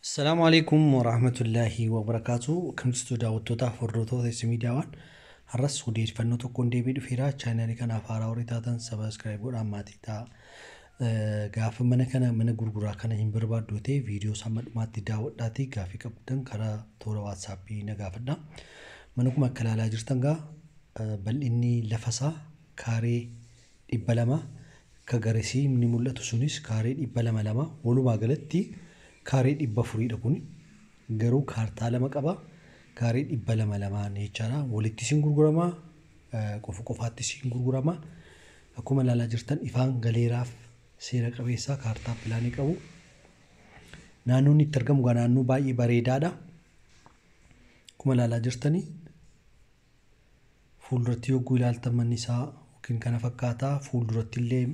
Assalaamu alaikum warahmatullaahi wabarakaatu. Akkam jirtu daawwattootaaf hordoftoota S miidiyaawwan. Har'as odeeffannoo tokkoon deebi'ee dhufeera. Chaanaalii kanaaf haaraa warri taatan subscribe godhaa maatii ta'a. Gaafa mana kana mana gurguraa kana hin barbaaddu ta'e viidiyoo isaa hamma dhumaatti daawwadhaatii gaaffii qabdan karaa toora WhatsAppii na gaafadha. Mana kun akka ilaalaa jirtan gaa bal'inni lafasaa kaaree 200, ka garesii inni mul'atu sunis kaaree 200 lama, walumaa galatti kaaree 400dha. Kun garuu kaartaa lama qaba, kaaree 200 lamaan jechaadha. Walitti siin gurgurama, qofa qofaatti siin gurgurama. Akkuma ilaalaa jirtan ifaan galeeraaf, seera qabeessaa, kaartaa pilaanii qabu. Naannoon itti argamu gaa naannoo baay'ee bareedaadha. Akkuma ilaalaa jirtanii fuulduratti yogguu ilaaltan manni isaa yookiin kana fakkaataa, fuulduratti illee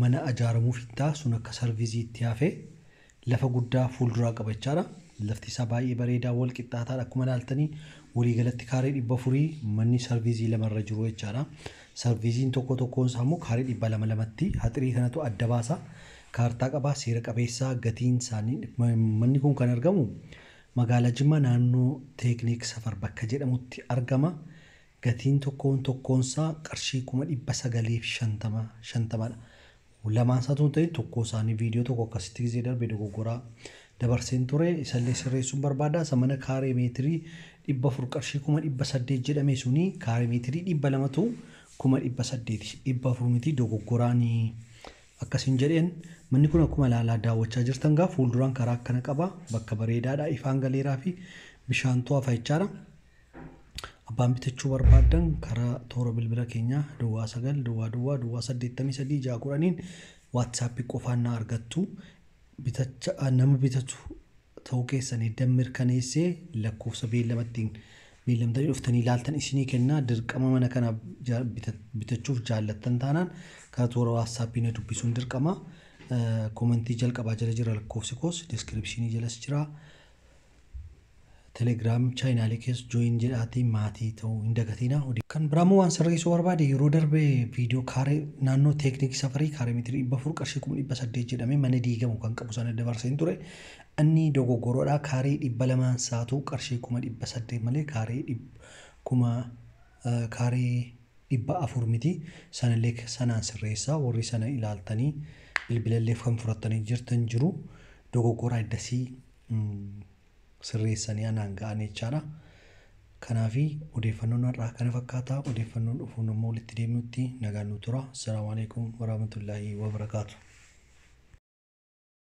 mana ijaaramuuf hin ta'a, sun akka sarviiziitti hafe lafa guddaa fuulduraa qaba jechaadha. Lafti isaa baay'ee bareedaa, wal qixxaataadha. Akkuma ilaaltanii waliigalatti kaaree 400, manni sarviizii lamarra jiru jechaadha. Sarviiziin tokko tokkoon isaa immoo kaaree 200 lamatti haxirii kanatu adda baasa. Kaartaa qabaa, seera qabeessaa. Gatiin isaanii, manni kun kan argamu magaalaa Jimmaa naannoo Teekniik Safar bakka jedhamutti argama. Gatiin tokkoon tokkoonsaa qarshii 950,000 shantamadha. Lamaan isaa tun ta'in tokko isaanii viidiyoo tokko akkasitti gisee darbe dogoggoraa dabarseen ture, isallee sirreessuun barbaada. Isa mana kaaree meetirii 400 qarshii 800,000 jedhame suni kaaree meetirii 200tu 800,000, 400 miti, dogoggoraan akkasiin jedheen. Manni kun akkuma ilaalaa daawwachaa jirtan gaa fuulduraan karaa akkana qaba, bakka bareedaadha, ifaan galeeraa fi bishaantu hafa jechaadha. Abbaan bitachuu barbaadan karaa toora bilbila keenyaa 09 00 0 83 6 10n WhatsAppii qofaan na argattu. Bitacha nama bitatu ta'uu keessan edda mirkaneessee lakkoofsa beellamattiin beellamtanii dhuftanii ilaaltan isinii kennaa. Dirqama mana kana bitachuuf jaallattan taanaan karaa toora WhatsAppii na dubbisuun dirqama. Commentii jalqabaa jala jira lakkoofsi koos, descriptionii jalas jira. Telegram channelii keessa join jedhaatii maatii ta'uu hin dagatinaa. Kan biraammoo waan sirreessuu barbaade, yeroo darbe viidiyoo kaaree naannoo Teeknikii Safarii kaaree meetirii 400 qarshii 800,000 jedhamee mana diigamu kan qabu sana dabarseen ture. Inni dogoggoroodha, kaaree 200n saatu qarshii 800,000 malee kaaree kuma kaaree 400 miti. Sanallee sanaan sirreessaa, warri sana ilaaltanii bilbilallee kan fudhattanii jirtan jiru. Dogoggora addasii sirreessanii anaan ga'an jechaadha. Kanaafi odeeffannoon har'aa kana fakkaata. Odeeffannoon dhufuun immoo walitti deemnutti nagaan nu tura. Assalaamu alaikum warahmatullaahi wabarakaatu.